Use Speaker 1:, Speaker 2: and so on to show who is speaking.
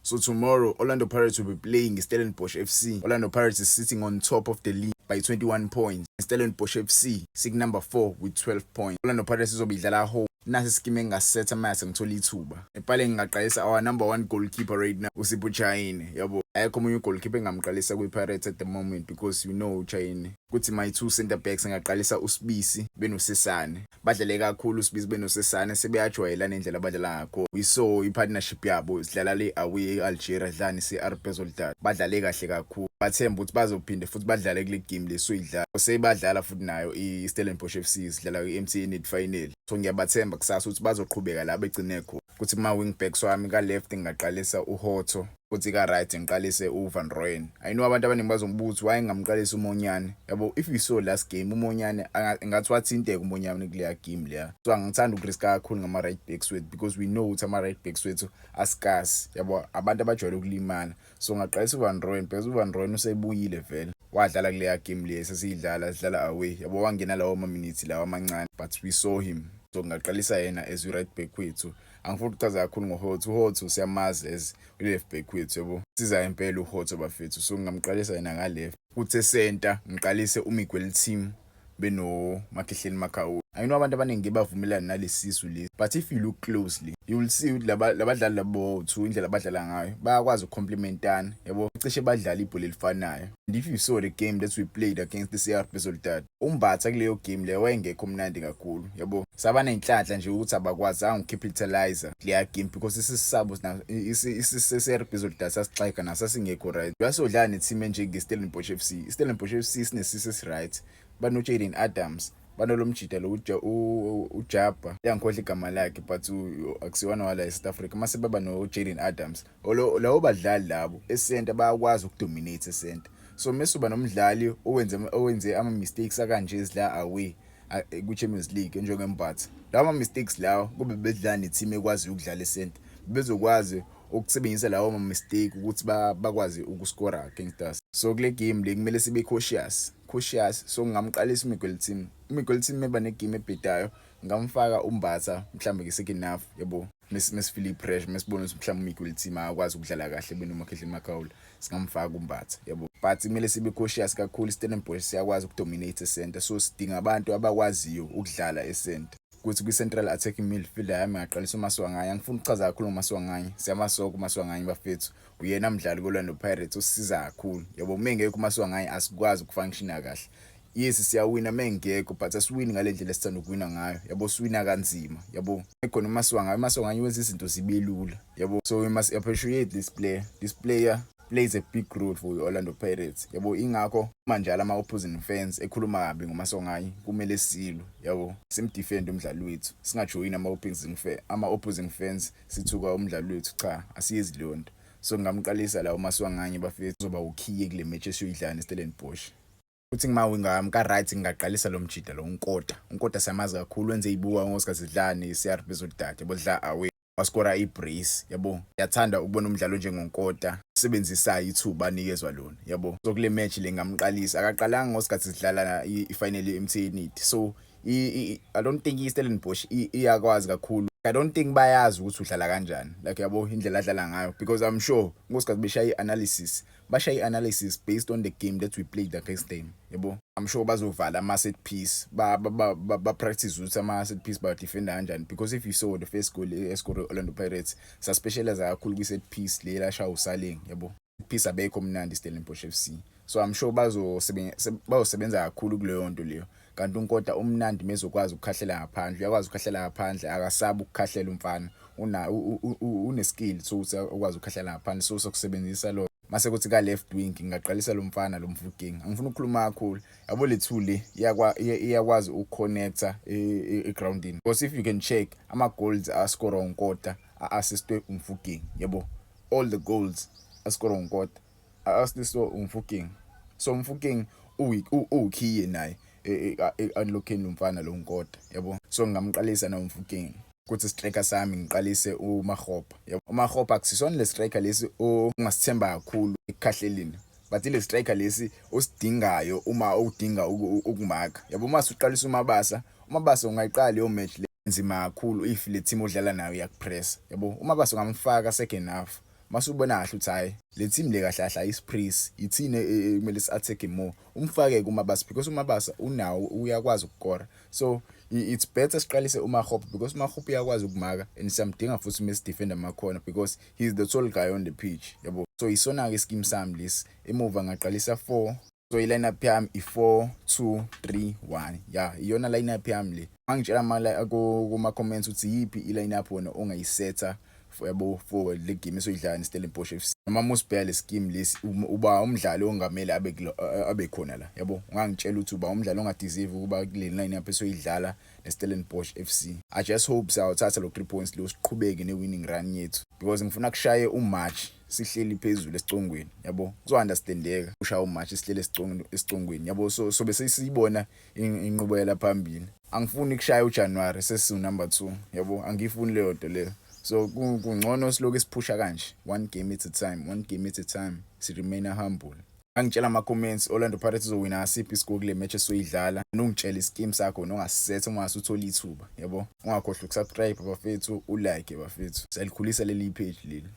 Speaker 1: So tomorrow, Orlando Pirates will be playing Stellenbosch FC. Orlando Pirates is sitting on top of the league by 21 points. Stellenbosch FC sitting number 4 with 12 points. Orlando Pirates izobe idlala home. Nasi iskimu engingasetha mase ngithola ithuba. Epale ngingaqalisa our number one goalkeeper right now, uSipho Chaine. Yabo. Ayekho omunye goalkeeper engamqalisa kwi-Pirates at the moment because you know Chaine. Kuthi my two center backs, ngaqalisa uSibisi benoSesane. Badlale kakhulu uSibisi benoSesane, sebeyajwayelana indlela abadlala ngakho. We saw i-partnership yabo sidlala le away e-Algeria, dlala ne-CR Belouizdad. Badlale kahle kakhulu. Bathemba ukuthi bazophinde futhi badlale kule game lesoyidlala. Sebadlala futhi nayo i-Stellenbosch FC, sidlala kwi-MTN final. So ngiyabathemba kusasa ukuthi bazoqhubeka la begcine khona. Kuthi kuma wing backs wami, ka left ngingaqalisa uHotto, futhi ka right ngiqalise uVan Rooyen. I know abantu abaningi bazongibuza ukuthi why ngingamqalisa uMonyane. Yabo, if you saw last game, uMonyane ngathi wathinteka uMonyane kuleya game leya. So angithanda ukuriska kakhulu ngama right backs wethu because we know ukuthi ama right backs wethu ascarce. Yabo, abantu abajwayele ukulimala. So ngaqalisa uVan Rooyen because uVan Rooyen usebuyile vele. Wadlala kuleya game leya sesiyidlala, sidlala away. Yabo, wangena lawo ma minutes lawa amancane, but we saw him. So ngaqalisa yena as u-right back wethu. Angifuni ukuchaza kakhulu ngoHotto. UHotto siyamazi as u-left back wethu, yabo. Siza impela uHotto, bafethu. So ngingamqalisa yena nga left. Kuthi center ngiqalise uMiguel Timm beno Makhehleni Makhaula. I know abantu abaningi bavumelana nalesisu lesi, but if you look closely, you will see ukuthi laba labadlali labo two, indlela abadlala ngayo, bayakwazi ukucomplementana, yabo, cishe badlala ibhola elifanayo. And if you saw the game that we played against the CR Belouizdad, uMbatha kuleyo game leyo wayengekho mnandi kakhulu, yabo. Saba nenhlanhla nje ukuthi abakwazanga ukucapitalize kuleya game because isisabo isi-CR Belouizdad sasixega naso, sasingekho right. Uyasodlala ne-team enjenge-Stellenbosch FC. I-Stellenbosch FC sinesisi esi-right, bano-Jaden Adams, banolo mjida lo uJabba, yangikhohlwa igama lakhe, but akusiwana wala eSouth Africa. Mase baba no-Jaden Adams, lawo badlali labo esenta bayakwazi ukudominate esenta. So mase uba nomdlali owenze ama-mistakes akanje ezidla away ku-Champions League njengeMbatha, lawo ma-mistakes lawo, kube bedlala ne-team ekwaziyo ukudlala esenta, bezokwazi ukusebenzisa lawo ma-mistake ukuthi bakwazi ukuscora against us. So kule game le kumele sibe cautious. So ngingamqalisa uMiguel Timm. UMiguel Timm eba negame ebhedayo, ngamfaka uMbatha mhlawumbe nge-second half, yabo, mesifeel pressure, mesibona ukuthi mhlawumbe uMiguel Timm akakwazi ukudlala kahle benoMakhehle Makhaula, singamfaka uMbatha, yabo. But kumele sibe cautious kakhulu. Stellenbosch siyakwazi ukudominate center, so sidinga abantu abakwaziyo ukudlala e-center. Kuthi kwi-central attacking midfielder yami ngaqalisa uMaswanganyi. Angifuni ukuchaza kakhulu ngoMaswanganyi, siyamasoka uMaswanganyi, bafethu. Uyena mdlali ko-Orlando Pirates osisiza kakhulu, yabo. Uma engekho uMaswanganyi, asikwazi ukufunctiona kahle. Yes, siyawina uma engekho, but asiwini ngale ndlela esithanda ukuwina ngayo, yabo. Siwina kanzima, yabo. Ekhona uMaswanganyi, uMaswanganyi wenza izinto zibe lula, yabo. So we must appreciate this player. This player plays a big role for i-Orlando Pirates, yabo. Ingakho manjalo ama-opposing fans ekhuluma kabi ngoMaswanganyi. Kumele silwe, yabo, simdefend umdlali wethu, singajoyini ama-opposing fans sithuka umdlali wethu. Cha, asiyenzi leyo nto. So ngingamqalisa la uMaswanganyi, bafethu, uzoba ukhiye kule match esiyoyidlala neStellenbosch. Futhi ngima-winger wami ka-right ngingaqalisa lo mjida lo, uNkota. UNkota siyamazi kakhulu, wenze ibuka ngosikhathi sidlala ne-CR Belouizdad, yabo, dlala away, waskora i-brace, yabo. Yathanda ukubona umdlalo njengoNkota usebenzisayo ithuba anikezwa lona, yabo. So kule match le ngamqalisa. Akaqalanga ngosikhathi sidlala i-final ye-MTN. So I don't think i-Stellenbosch iyakwazi kakhulu. I don't think bayazi ukuthi udlala kanjani, like, yabo, indlela adlala ngayo, because I'm sure ngosikhathi beshaya i-analysis, bashaya i-analysis based on the game that we played against them, yabo. I'm sure bazovala ama-set piece, ba practice ukuthi ama-set piece ba-defenda kanjani, because if you saw the first goal escore Orlando Pirates, saspecialize kakhulu kwi-set piece le lashaya uSaleng, yabo. Piece abekho mnandi Stellenbosch FC, so I'm sure bazosebenza kakhulu kuleyo nto leyo. Kanti uNkota umnandi mezokwazi ukukhahlela ngaphandle, uyakwazi ukukhahlela ngaphandle, akasabi ukukhahlela umfana, una une skill so ukuthi ukwazi ukukhahlela ngaphandle, so sokusebenzisa lo. Mase kuthi ka left wing ngingaqalisa lo mfana lo Mofokeng. Angifuni ukukhuluma kakhulu, yabo. Le two le iyakwazi ukuconnecta egroundini because if you can check ama goals ascore uNkota, a-assistwe uMofokeng, yabo. All the goals ascore uNkota, a-assistwe uMofokeng. So uMofokeng uwukhiye naye e-unlockeni lo mfana lo Nkota, yabo. So ngingamqalisa na uMofokeng. Kuthi striker sami ngiqalise uMakgopa, yabo. UMakgopa akusisona le striker lesi ongasithemba kakhulu ekukhahleleni, but ile striker lesi osidingayo uma udinga ukumaka, yabo. Uma usuqalisa uMabasa, uMabasa ungayiqala leyo match le nzima kakhulu if le team odlala nayo iyakupress, yabo. UMabasa ungamfaka second half. Masubona kahle ukuthi hayi, le team le kahle kahle ayisipress, ithine kumele si-attack more, umfake kuMabasa because uMabasa unawo, uyakwazi ukukora. So it's better siqalise uMakgopa because uMakgopa uyakwazi ukumaka and siyamdinga futhi uma sidefend amakhona because he's the tall guy on the pitch, yabo. So isona-ke iskim sami lesi. Emuva ngaqalisa 4, so i-lineup yami i-4 2 3 1. Ya, iyona lineup yami le. Angitshela kuma-comments ukuthi yiphi i-lineup wena ongayisetha, yabo, for le game esoyidlala neStellenbosch FC. Noma musibheka le scheme lesi, uba umdlali ongamele abe khona la, yabo. Ungangitshela ukuthi uba umdlali ongadeserve ukuba kule lineup esoyidlala neStellenbosch FC. I just hope siyawuthatha lo 3 points lo, siqhubeke ne-winning run yethu because ngifuna kushaye uMarch sihleli phezulu esicongweni, yabo. Kuzo-understandeka ushaya uMarch sihleli esicongweni, yabo. So bese siyibona inqubekela phambili. Angifuni kushaya uJanuary sesiwu number 2, yabo. Angifuni leyo nto leyo. So kungcono siloku siphusha kanje, one game at a time, one game at a time, si remain humble. Angitshela ama-comments, Orlando Pirates izowina ngasiphi iscore kule match esoyidlala? Nongitshela iskim sakho nongasisetha uma ngase uthole ithuba, yabo. Ungakhohlwa ukusubscribe, bafethu, ulike, bafethu. Siyalikhulisa leli page leli.